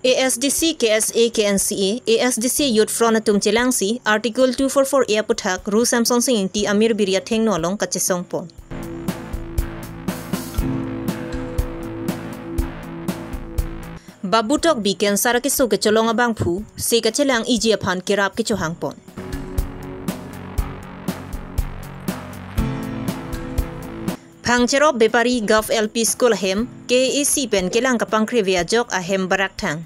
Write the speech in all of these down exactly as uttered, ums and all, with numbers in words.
ASDC, KSA, KNCA, ASDC Youth Front atum chelangsi Article two four four A aputhak Ru Semsonsing Ingti amirpiri athengno along kachesongpon. Babu Tokbi cancer akeso kecholong abangphu, se kachelang iji aphan kerap kechohangpon. Phangcherop Bepari Govt LP School ahem, KAAC pen kelang kapangkre ave ajok ahem barak thang.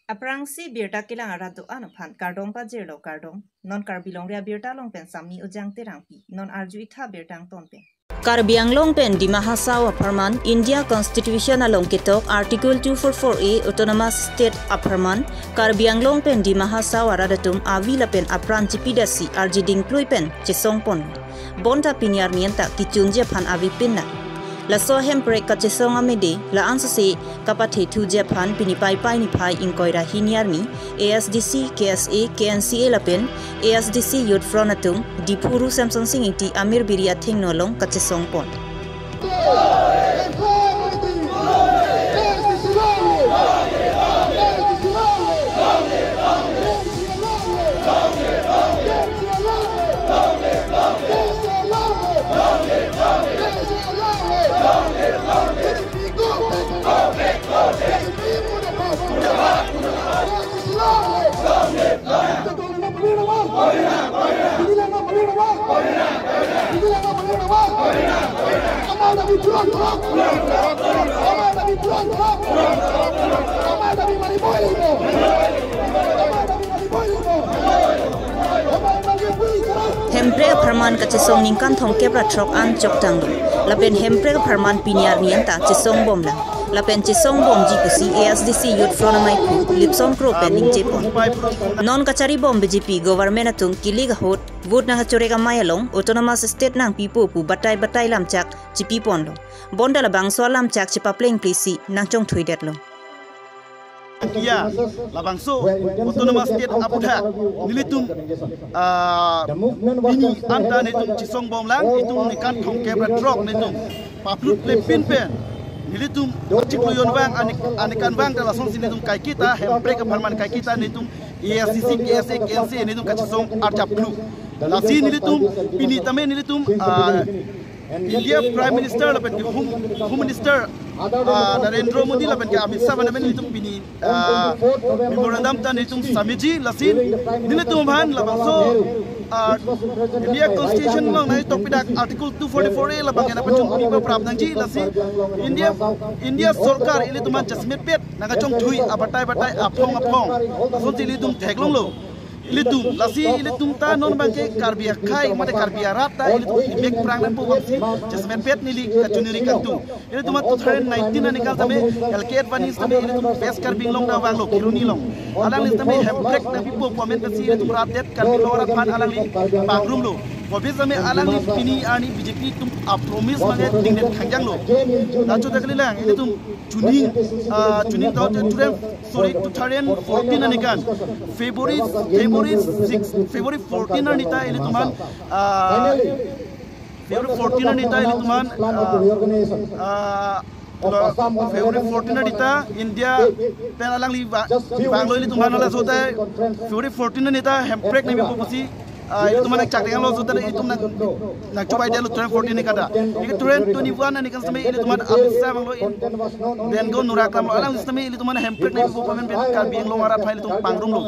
Aphrangsi birta kelang arat do-an aphan kardom pajirlo, kardom. Non Karbi Longri Abirta along pen Sami Ujang Terangpi. Non arju-itha birta angton pen. Karbi Anglong pen Dima Hasao apharman, India Constitution along ketok Article two four four A Autonomous State apharman, Karbi Anglong pen Dima Hasao arat atum avi lapen apran chipidasi arji dingklui pen chesongpon. Bonta pini arni anta kechunji aphan avepin nang. Laso ahemprek kachesong amede la-an sose kapathethuji aphan pini Paipai niphai ingkoi ra hini arni ASDC, KSA, KNCA lapen ASDC Youth Front atum Diphu Ru Semsonsing Ingti amirpiri athengno along kachesongpon. Hemprek apharman kachesong ningkan thomkep ra throk an choktanglo. Lapen hemprek apharman pini arni anta chesongbomlang. Lapen chesongbomji pusi ASDC Youth Front amaiphu Lipson Kro pen ningjepon. Non kacharibom BJP government atum kilik ahut vote nangkachorek amei along Autonomous State nangpipo pu batai batai lamchak chipiponlo. Bonta labangso alamchak chipaplengplesi nangchongthuidetlo. Iya, labangso Autonomous State aputhak nelitum, ah, pini anta nelitum chesongbomlang, itum ningkan thomkep ra throk nelitum paplut lepin pen nelitum chiklo yon vang anik anikan vang ta lasonsi nelitum kaiketa hemprek apharman kaiketa nelitum ASDC, KSA, KNCA nelitum kachesong arjaplo. Lasi nelitum pini tame nelitum, ah, India Prime Minister lapen ke Home, Home Minister, ah, Narendra Modi lapen ke Amit Shah aphan nelitum pini, ah, memorandum ta nelitum submitji, lasi nelitum aphan labangso, ah, India Constitution along nangtokpidak Article two forty-four A labang ke nangpachunpi paprap nangji, lasi India, India sorkar ilitum aphan jasemetpet nangkachongthui abatai batai aphong aphong. Lasonsi ilitum theklonglo. Ilitum, lasi ilitum ta non abangke Karbi akhei mate Karbi arat ta ilitum imek prang nangpo vangsi jasemetpet neli kachoniri kangtung. Ilitum two thousand nineteen anikan tame L K Advani tame ilitum West Karbi Anglong ta vanglo, Kheroni along. Alangli tame hemprek nangpipo pu amen pensi ilitum rat det Karbi Anglong arat aphan alangli pangrumlo. Kobis tame alangli pini arni BJP atum a-promise abangke dingdet khangjanglo. Laso ta kalilang, ilitum chuning, ah, chuning ta two thousand, sorry, two thousand fourteen anikan February, February six, February fourteen arni ta ilitum aphan, ah, February fourteen arni ta ilitum aphan, ah, ah, February fourteen arni ta India pen alangli va-, vanglo ilitum aphan, laso ta February fourteen arni ta hemprek nangpipo pusi, ah, ilitum aphan chak denglo, laso ta ilitum nang, nangchobai detlo two thousand fourteen anikan ta. Iki two thousand twenty-one anikan tame ilitum aphan Amit Shah vanglo, in Bengal nura kramlo, alangli tame ilitum aphan hemprek nangpipo pu amen pen Karbi Anglong arat aphan ilitum pangrumlo.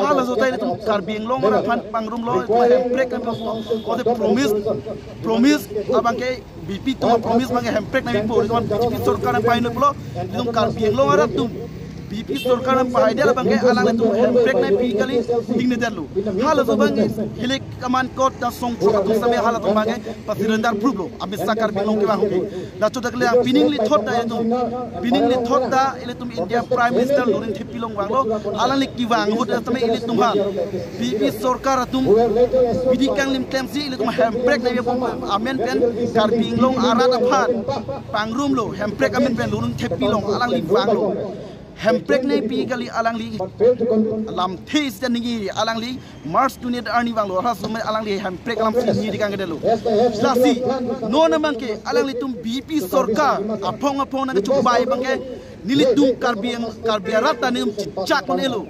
Halaso ta ilitum Karbi Anglong arat aphan pangrumlo, ilitum hemprek nangpipo. Kote promise, promise abangke BJP atum promise abangke hemprek nangpipo, ilitum BJP sorkar nangpahai nangpulo, ilitum Karbi Anglong arat atum BJP sorkar nangpahai det abangke alanglitum hemprek nangpi kali dingnedetlo. Halaso abangke hilik aman kot ta songchok atum tame halatum abangke pa-surrender proof lo, Amit Shah Karbi Anglong kevang hoke. Laso ta kalilang, pining lithot ta ilitum, pining lithot ta ilitum India Prime Minister Lurin Thepi along vanglo, alangli kevang ahut tame ilitum aphan BJP sorkar atum bidi kanglim klemsi ilitum hemprek nangpipo amen pen Karbi Anglong arat aphan pangrumlo, hemprek amen pen Lurin Thepi along alangli vanglo. Hemprek nangpi kali alangli lamthe isi ningje, alangli March twenty-eight arni vanglo, halaso tame alangli hemprek alam si ningje kangkedetlo. Lasi non abangke alanglitum BJP sorkar aphong aphong nangchobai abangke Nelitum Karbi ang, Karbi arat ta nelitum chechak pon-elo.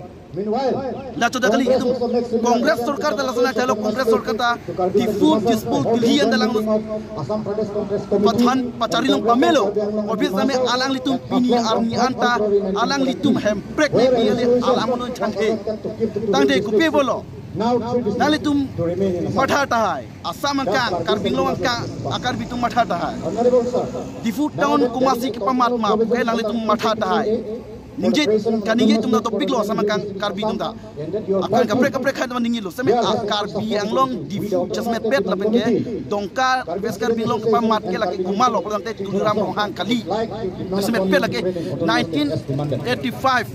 Lachot ta kali itum Congress sorkar ta lason achailo, Congress sorkar ta Diphu, Dispur, Delhi anta langno pathan pachari long pamelo. Obis name alanglitum pini arni anta alanglitum Hemprek ne pi ale alam non changhe. Tangte kopi pulo. Nanglitum matha tahai. Assam angkang, Karbi Anglong angkang, a Karbi atum matha tahai. Diphu town komatsi kepamat ma puke nanglitum matha tahai. Ningje, kaningje atum ta dopiklo Assam angkang Karbi atum ta. Aphan kaprek kaprek hai teman ningjelo. Seme a Karbi Anglong Diphu jasemet pet lapen ke Dongka West Karbi Anglong kepamat ke lake komatlo pulo tangte Tuliram Ronghang kali. Jasemet pet lake nineteen eighty-five.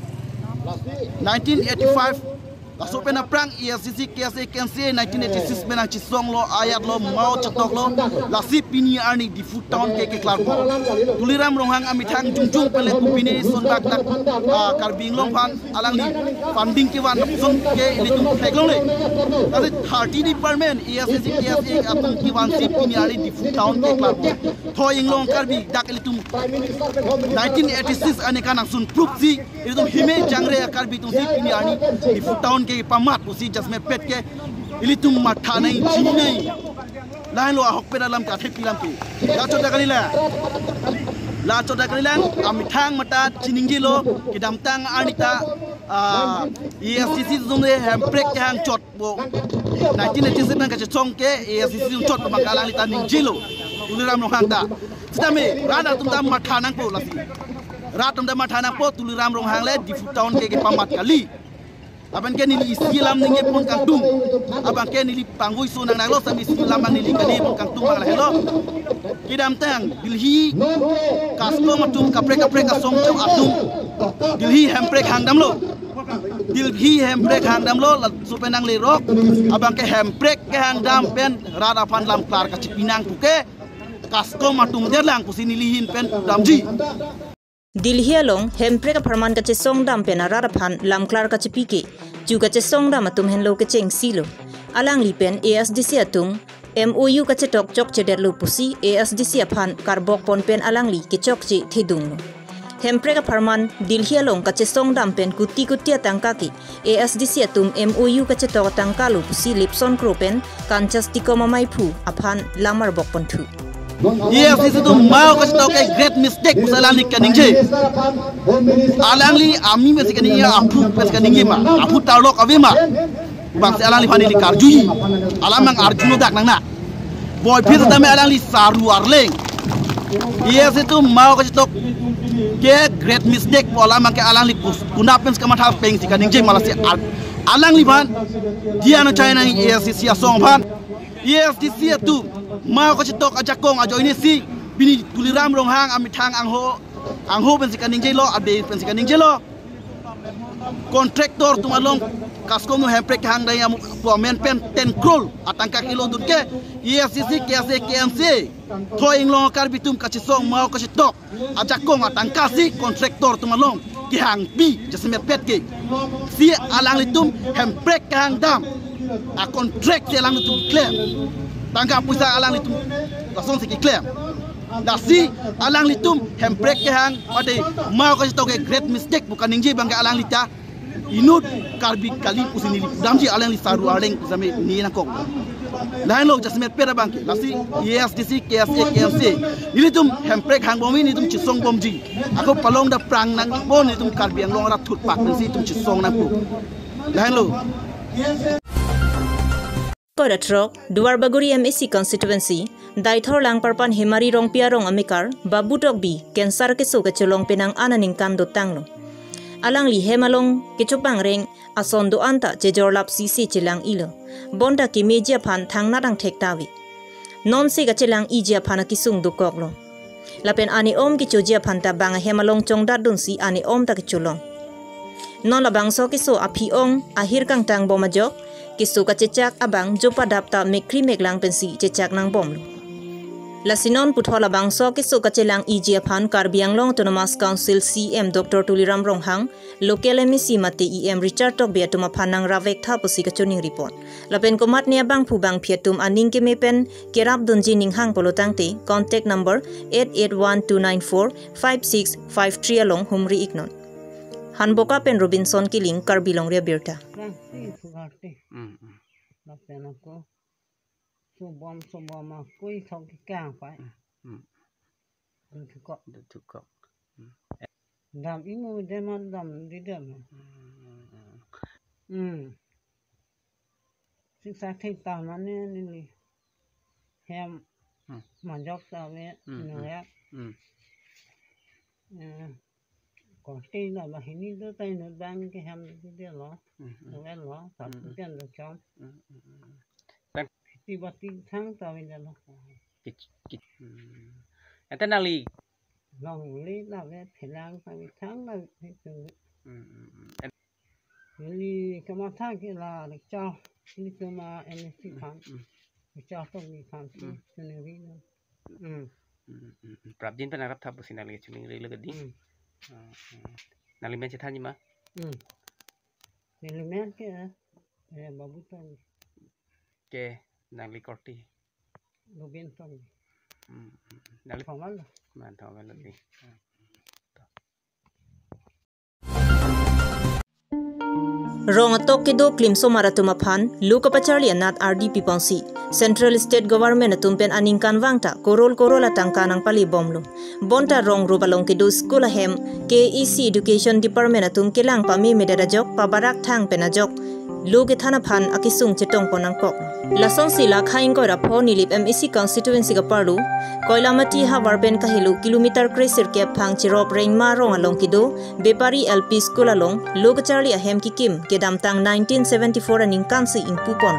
Nineteen eighty-five. Laso pen aphrang A S D C, K S A, K N C A nineteen eighty-six pen nangchesonglo, ayatlo, Mao chetoklo, lasi pini arni Diphu town ke keklarpo. Tuliram Ronghang amethang jongjong pen le kopine sonbak dak, ah, Karbi Anglong aphan alangli funding kevan ason ke ilitum theklongle. Lasi thirty department A S D C, K S A atum kevansi pini arni Diphu town keklarpo. Thoi inglong Karbi dak ilitum nineteen eighty-six arni kanangsun proof si ilitum hime jangre a Karbi atumsi pini arni Diphu town kepamat pusi jasemet pet ke ilitum matha nai, chini nai. Lahenlo ahokpet alam ke, athepi alam ke. Lachot ta kalilang. Lachot ta kalilang, amethang matha chiningjelo, kedamtang arni ta, ah, A S D C atum le Hemprek kehang chot bo. Nineteen eighty-seven kachesong ke A S D C atum chot abang ke alangli ta ningjelo. Tuliram Ronghang ta. Sitame rat atum ta matha nangpo lasi. Rat atum ta matha nangpo, Tuliram Ronghang le Diphu town ke kepamat kali. Lapen ke neli isi alam ningje pon kangtung. Abang ke neli pangvoi so nang nanglo sami isi alam abang neli kali pon kangtung abang lahelo. Kedamtang Delhi COSCOM atum kaprek kaprek asong chong atum Delhi Hemprek hangdamlo. Delhi Hemprek hangdamlo, laso pen nanglerok abang ke Hemprek kehangdam pen rat aphan lamklar kachipi nang puke COSCOM atum derlang pusi neli ahin pen damji. Delhi along Hemprek apharman kachesongdam pen arat aphan lamklar kachipi ke, chu kachesongdam atum henlo kechengsilo. Alangli pen A S D C atum M O U kachetok chokchedetlo pusi A S D C aphan karbok pon pen alangli kechokche thedunglo. Hemprek apharman Delhi along kachesongdam pen kuti kuti atangka ke A S D C atum M O U kachetok atangka lo pusi Lipson Kro pen Kanchas Tikom amaiphu aphan lam arbok ponthu. A S D C atum Mao kachetok ke great mistake pusi alangli kaningje. Alangli ami pensi kaningje, aphu pensi kaningje ma, aphu tarlok ave ma. Bangsi alangliphan ili karjuji. Alam nang arjuno dak nang na. Boyphi tame alangli saru arleng. A S D C atum Mao kachetok ke great mistake pu alam ke alangli kus kunap pensi kamatha pengsi kaningje ma lasi al-, alangliphan diano china A S D C asong aphan. A S D C atum Mao kachetok ajakong ajoinesi pini Tuliram Ronghang amethang angho, angho pensi kaningjelo, ade pensi kaningjelo. Contractor atum along COSCOM atum Hemprek kehangdam amu pu amen pen ten crore atangka kelodun ke A S D C, K S A, K N C A, thoi inglong Karbi atum kachesong Mao kachetok ajakong atangka si contractor atum along kehangpi jasemet pet ke. Si alanglitum Hemprek kehangdam a contract si alanglitum klem. Tangka puisa alanglitum lasonsi keklem. Lasi alanglitum Hemprek kehang mate Mao kachetok ke great mistake pu kaningje abang ke alangli ta inut Karbi kali pusi neli pudamji, alangli saru arleng same ne nangkok. Lahenlo jasemet pet abang ke. Lasi A S D C, K S A, K N C A nelitum Hemprek hangbomji, nelitum chesongbomji. Ako palong dak prang nangpo, nelitum Karbi Anglong arat thutpak pensi itum chesong nangpo. Lahenlo. Koda throk, Duarbagori M A C constituency, Daithor Langparpan Hemari Rongpi arong amekar, Babu Tokbi, cancer keso kachelong penang an aningkan dotanglo. Alangli hem along kechopangreng ason do-an ta chejorlap sisi chelang-ilo. Bonta kemeji aphan thangnat angthek ta ave. Nonsi kachelang-iji aphan akesung dokoklo. Lapen ane-om kechoji aphan ta bang ahem along chongdatdunsi ane-om ta kecholong. Non labangso keso aphi-ong ahir kangtangbom ajok, keso kachechak abang jopadap ta mekri meklang pensi chechak nangbomlo. Lasi non puthot labangso keso kachelang iji aphan Karbi Anglong Autonomous Council C E M Doctor Tuliram Ronghang, local M A C mate E M Richard Tokbi atum aphan nang ravek tha pusi kachoningri pon. Lapen komatne abangphu bangphi atum aning keme pen kerap dunji ninghang pulo tangte contact number eight eight one two nine four five six five three along humri iknon. Hanboka pen Robinson Killing, Karbi Longri Abirta. Nang si sugar te. Mm, mm. Lapen ako subom subom ako ithok kikang pai. Mm. Dun thukok. Dun thukok. Mm. Dam imu dema dam di dam. Mm. Mm. Sisa thik ta mane neli hem. Mm. Majok ta ve. Mm, mm. Noyak. Mm. Eh, koti la bahini do ta inut bang ke hem di de lo. Mm, mm. Novel lo. Mm, mm. Satu jan lo chom. Mm, mm, mm. Ti bati thang ta ve lo. Kich, kich. Hmm. Ante nangli? Longri la ve phelang ta ve thang la ve. Hmm, hmm, hmm. Neli kamatha ke la lecture. Neli cuma M S C Hmm, kan. Hmm. Lecture to ni kan. Hmm. Sendiri. Hmm. Hmm, hmm, hmm. Prapjin pen arap tha pusi nangli chiningri lo ke ding. Hmm. Hmm, hmm. Nangli men chethanji ma? Hmm. Neli men ke, eh, Babu Tong. Ke nangli korte? Robinson. Hmm, hmm. Nangli Thomas lo. Man Thomas lo di. Hmm. Rong atok kedo klimsomar atum aphan lo kapacharli anat ardi piponsi Central State Government atum pen aningkanvang ta korol korol atangka nangpale bomlo. Bonta rong rup along kedo school ahem K A C Education Department atum kelang pame medet ajok pabarak thang pen ajok lo kethan aphan akesung chetong pon nangkok. Lasonsi la kha ingkoi ra pho Nilip M A C constituency kaparlo Koilamati havar pen kahelo kilometer kresirkep phang cherop Rengma rong along kedo Bepari L P School along lo kacharli ahem kikim kedamtang nineteen seventy-four aningkan si ingpu pon.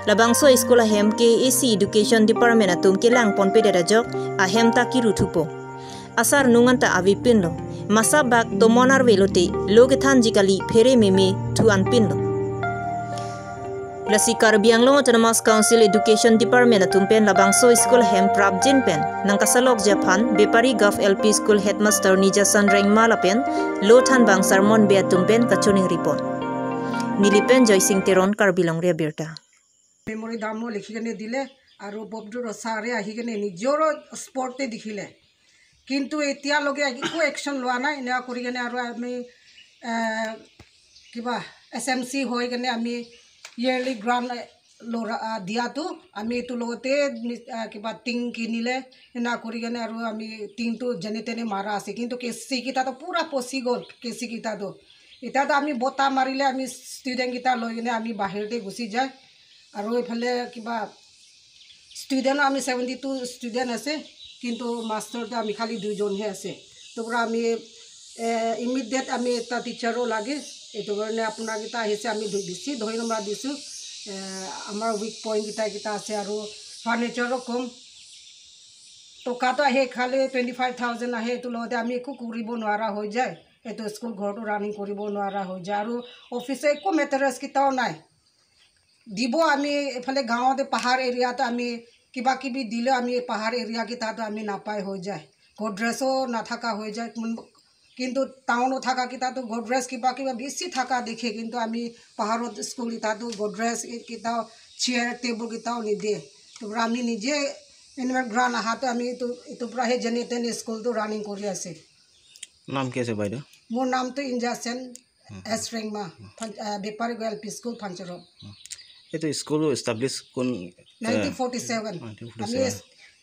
Labangso school ahem K A C Education Department atum kelang ponpedet ajok ahem ta kiru thupo. Asar nungan ta ave pinlo. Masa bak tomon arve lote lo kethanji kali phere meme thu-an pinlo. Lasi Karbi Anglong Autonomous Council Education Department atum pen labangso school ahem prapjin pen nangkasalokji aphan Bepari Govt L P School Headmaster Nijasan Rengma lapen lo thanbang Sermon Bey atum pen kachoningri pon. Nilip pen Joysing Teron, Karbi Longri Abirta. Memory ডামো লিখি কেনে দিলে আৰু ববডুৰ ছাৰে আহি কেনে নিজৰো স্পটতে দেখিলে। কিন্তু এতিয়ালৈকে একো একশ্যন লোৱা নাই। এনেকুৱা কৰি কেনে আৰু আমি, এ, কিবা এছ এম চি হৈ কেনে আমি ইয়াৰলি গ্ৰাণ্ট লৰা, আ, দিয়াটো আমি এইটো লগতে নি-, আ, কিবা টিং কিনিলে, এনেকুৱা কৰি কেনে আৰু আমি টিংটো যেনে তেনে মাৰা আছে। কিন্তু কেঁচিকেইটাতো পূৰা পচি গ'ল, কেঁচিকেইটাতো। এতিয়াতো আমি বতাহ মাৰিলে আমি ষ্টুডেণ্টকেইটা লৈ কেনে আমি বাহিৰতে গুচি যায়। আৰু এইফালে কিবা ষ্টুডেণ্ট আমি ছেভেণ্টি টু ষ্টুডেণ্ট আছে, কিন্তু মাষ্টৰটো আমি খালি দুইজনহে আছে। তো পৰা আমি, এ, ইমিডিয়েট আমি এটা টিচাৰো লাগে। এইটো কাৰণে আপোনাকেইটা আহিছে, আমি ধ-, বেছি ধন্যবাদ দিছোঁ। এ, আমাৰ উইক পইণ্টকেইটা, কেইটা আছে আৰু ফাৰ্ণিচাৰো কম। টকাটো আহে খালি টুৱেণ্টি ফাইভ থাউজেণ্ড আহে, এইটো লগতে আমি একো কৰিব নোৱাৰা হৈ যায়। এইটো স্কুল ঘৰটো ৰানিং কৰিব নোৱাৰা হৈ যায় আৰু অফিচে একো মেটেৰিয়েলছকেইটাও নাই। দিব আমি এইফালে গাঁৱতে পাহাৰ এৰিয়াত আমি কিবা কিবি দিলেও আমি পাহাৰ এৰিয়াকেইটাতো আমি নাপাই হৈ যায়, গডৰেজো নাথাকা হৈ যায়। কোন-, কিন্তু টাউনত থাকাকেইটাতো গডৰেজ কিবা কিবা বেছি থাকা দেখে, কিন্তু আমি পাহাৰত স্কুলকেইটাতো গডৰেজ কেইটাও, চেয়াৰ টেবুলকেইটাও নিদিয়ে। তো পৰা আমি নিজে এনুৱেল গ্ৰাণ্ট অহাতে আমি এইটো, এইটোৰ পৰাহে যেনে তেনে স্কুলটো ৰানিং কৰি আছে। নাম কি আছে বাইদেউ? মোৰ নামটো ইঞ্জাচেন হুম। এছ ৰেংমা, ফান-, আ, বেপাৰী এল পি স্কুল ফাংচৰক। হুম। এইটো স্কুল এষ্টাব্লিছ কোন, এ, nineteen forty seven. Nineteen forty seven. আমি এছ-,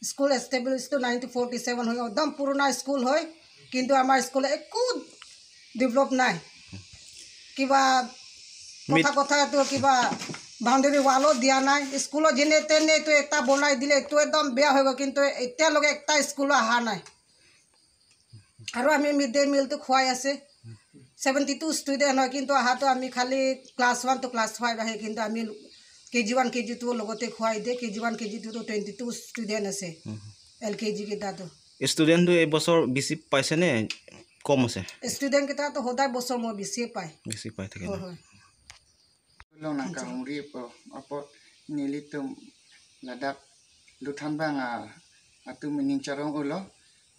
স্কুল এষ্টাব্লিছটো নাইনটিন ফৰ্টি ছেভেন হয়, একদম পুৰণা স্কুল হয়, কিন্তু আমাৰ স্কুলে একো ডেভেলপ নাই। কিবা মিড- কথা কথাটো কিবা বাউণ্ডেৰী ৱালো দিয়া নাই, স্কুলত যেনে তেনে এইটো এটা বনাই দিলে, এইটো একদম বেয়া হৈ গ'ল, কিন্তু এতিয়ালৈকে এটা স্কুলো অহা নাই। আৰু আমি মিড ডে মিলটো খুৱাই আছে। ছেভেণ্টি টু ষ্টুডেণ্ট হয়, কিন্তু অহাটো আমি খালি class one to class five আহে, কিন্তু আমি কে জি ওৱান, কে জি টু লগতে খুৱাই দিয়ে। কে জি ওৱান, কে জি টুটো টুৱেণ্টি টু ষ্টুডেণ্ট আছে, হুম। এল কে জি কেইটাতো। ষ্টুডেণ্টটো এইবছৰ বেছি পাইছেনে কম আছে? ষ্টুডেণ্টকেইটাতো সদায় বছৰ মই বেছিয়ে পায়। বেছি পাই থাকে ন? হয়, হয়। Long nangkahumri po, apot nelitum ladak luthan bang a atum aning charong-olo.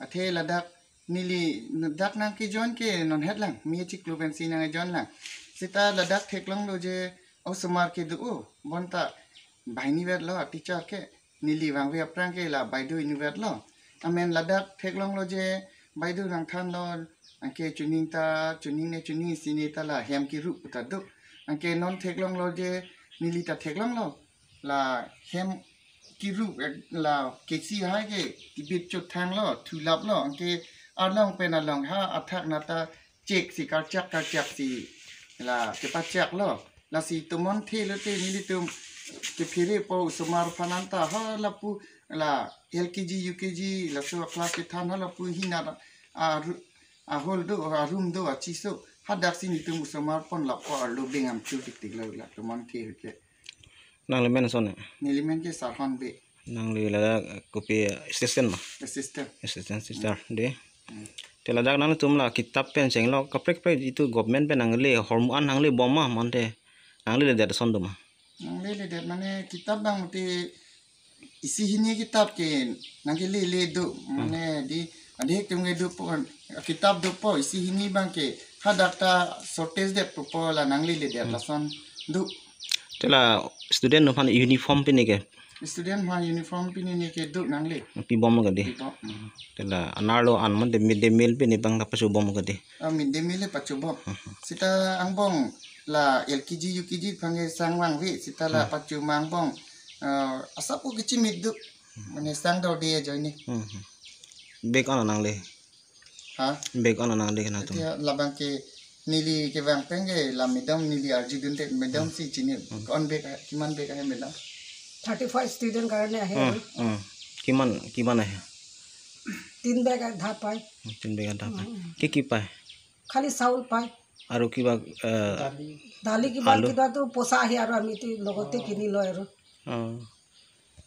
Athe ladak neli dak nangkejoin ke non het lang, me chiklo pensi nangjoin lang. Seta ladak theklonglo je osomar kedo-o, bonta banghini vetlo a-teacher ke, neli vangve aphrang ke la baideo hini vetlo. Amen ladak theklonglo je baideo nangthanlo, anke chuning ta, chuning ne chuning isi ne ta la hem kiru puta do. Anke non theklonglo je neli ta theklonglo, la hem kiru, eh, la kesi hai ke tibit chot thanglo, thulaplo, anke arlong pen along ha athak nata chek si karchak karchak si la kepachaklo. Lasi tomon thelote nelitum kephere po osomar aphan anta ha lapu la L K G, U K G, laso class kethan ha lapu hini a, a hall do, a room do, achiso. Hadaksi nelitum osomar pon lapu arlo beng amchu tiktiklo la tomon the ke. Nangli men son ne? Neli men ke Sarhon Bey. Nangli la kopi assistant ma? Assistant. Assistant teacher de. Hmm. Te ladak nangtum la kitap pen chenglo kaprek kaprek itum government pen nangli hormu an nangli bom ma mante nangli ledet ason do ma? Nangli ledet mane kitap bang mati isi hini kitap ke nangkele le do, mane di adek tum ke dopo, kitap dopo, isi hini bang ke hadak ta shortage det popo la nangli ledet lason do. Te la student aphan uniform pine ke? Student aphan uniform pine ne ke do nangli. Pibom ke di. Pibom. Hmm. Te la anerlo an mante midday meal pine bang ta pachobom ke di. Ah, midday meal le pachobom. Hmm. Seta angbong la L K G, U K G aphan ke sang vangve, seta la pacho ma angbong, ah, asap ko kechimit do. Mane sang do de ajoine. Hmm. Bag an nangli? Ha? Bag an nangli nangtum? Athe labang ke neli kevang pen ke la madam neli arjudunde, madam si chini. Hmm. Kon bag, kiman bag ahe madam? Thirty five student karone ahe. Hmm, hmm. Kiman, kiman ahe? Tin bag adha pai. Hmm, tin bag adha pai. Hmm. Ki ki pai? Khali chaul pai. Aru kiba, eh, dali kiba alu? Kiba tu poisa ahe aru ami tu logote kini loi aru. Oh.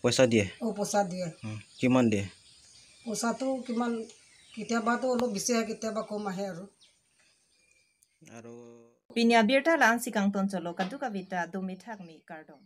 Poisa diye? Oh, poisa diye. Hmm. Kiman diye? Poisa tu kiman, ketiaba tu olop bisi ahe, ketiaba kom ahe aru. Aru pini abirta la-ansi kangton cholo, kadokave ta dome thakme kardom.